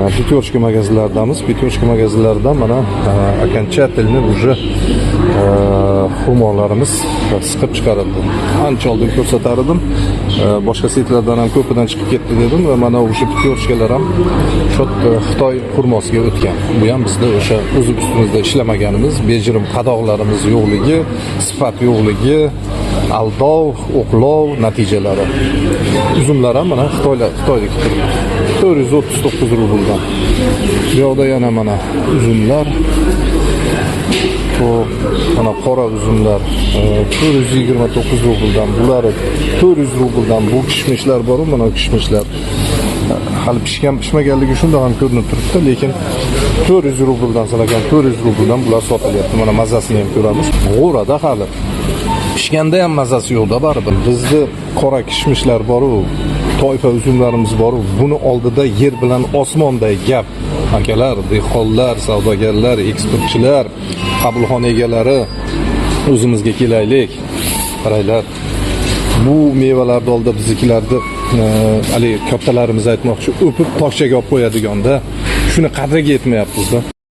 Пятерочка magazinlaridamiz. Пятерочка magazinlaridan mana окончательно уже xurmolarimiz siqib chiqarildi. Ancha oldin ko'rsatar edim. Boshqa сеть lardan ham ko'pidan chiqib ketdi dedim va mana o'sha Пятерочка lar ham shu yerda Xitoy xurmosiga o'tgan. Bu ham bizda o'sha o'zi ustimizda ishlamaganimiz, bejirim qadoqlarimiz yo'qligi, sifat yo'qligi, aldov, o'qlov natijalari. Uzumlar ham mana Xitoylar, Xitoyniki turibdi. 439 rubldan. Bu yoqda yana mana uzumlar. Xo'p, mana qora uzumlar 429 rubldan, bulari 400 rubldan. Bu kishmishlar bor, mana kishmishlar. Hali pishgan pishmaganligi shundoq ham ko'rinib turibdi, lekin 400 rubldan, salakam 400 rubldan bular sotilyapti. Mana mazasini ham ko'ramiz. G'o'rada hali. Pishganda ham mazasi yo'qda baribir. Bizni qora kishmishlar bor-u, toifa uzumlarimiz bor-u, buni oldida yer bilan osmonday gap. Akalar, dehqonlar, savdogarlar, eksportchilar, qabulxona egalari, o'zimizga kelaylik. Qaranglar. Bu mevalarni oldida biznikilarni haligi kattalarimiz aytmoqchi, o'pib tokchaga olib qo'yadiganda shuni qadriga yetmayapmiz-da.